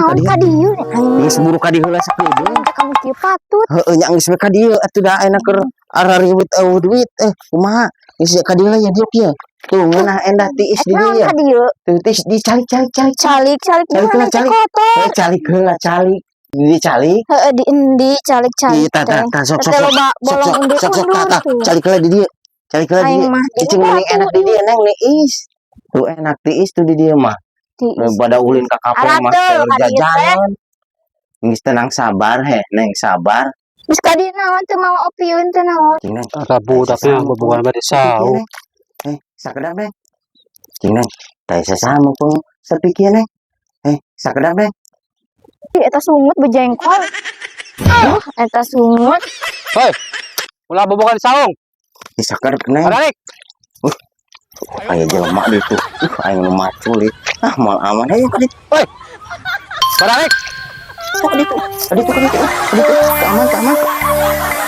Naon dieu. Ka dieu aing? Geus buru ka dieu heula sakedeung. Teh kamu kieu patut. Heeh, nya geus we ka dieu atuh, da ayeuna keur arariweuh euweuh duit. Eh, kumaha? Geus ka dieu lah ya, diuk ya. Tuh, ngeunah, endah, tiis di dieu Naon ya. Ka dieu? Tuh, tiis, dicalik, calik, calik. Calik, calik. Calik Gimana lah, teh calik. kotor. Eh, calik heula, calik. Dicalik. Heeh, di endi calik-calik Iya, tah, teh? Tah, tah, sok, sok, Teh sok. Loba Sok, bolong sok, sok, sok, tah, undur-undur tah. tuh. Calik heula di dieu. Calik heula di Aing dieu. mah di Cicing mending batu enak di dieu, Neng, tiis. Tuh, enak tiis tuh di dieu mah. Tiis. Daripada ulin ka kafe mah Arate seueur ka dieu teh. jajanan. Geus tenang, sabar he, Neng, sabar. Geus ka dieu naon teu mawa opiun teh naon? Cing, Neng. Ada budaknya bobogan bade saung. Neng. Eh, sakedap, Neng. Cing, Neng, teh sesama pun sepi kieu, Neng. Eh, sakedap, Neng. Ih, eta sungut bejengkol. Eta sungut. Hoi. Ulah bobogan saung. Ih, sakedap, Neng. Balik. Aya jelema di tuh. Aing nu macul ieu. Ah, moal aman. Hayu ka ditu. Hoi. Balik. Sok ka ditu. Ka ditu, ka ditu. Ka ditu. Teu aman, teu aman.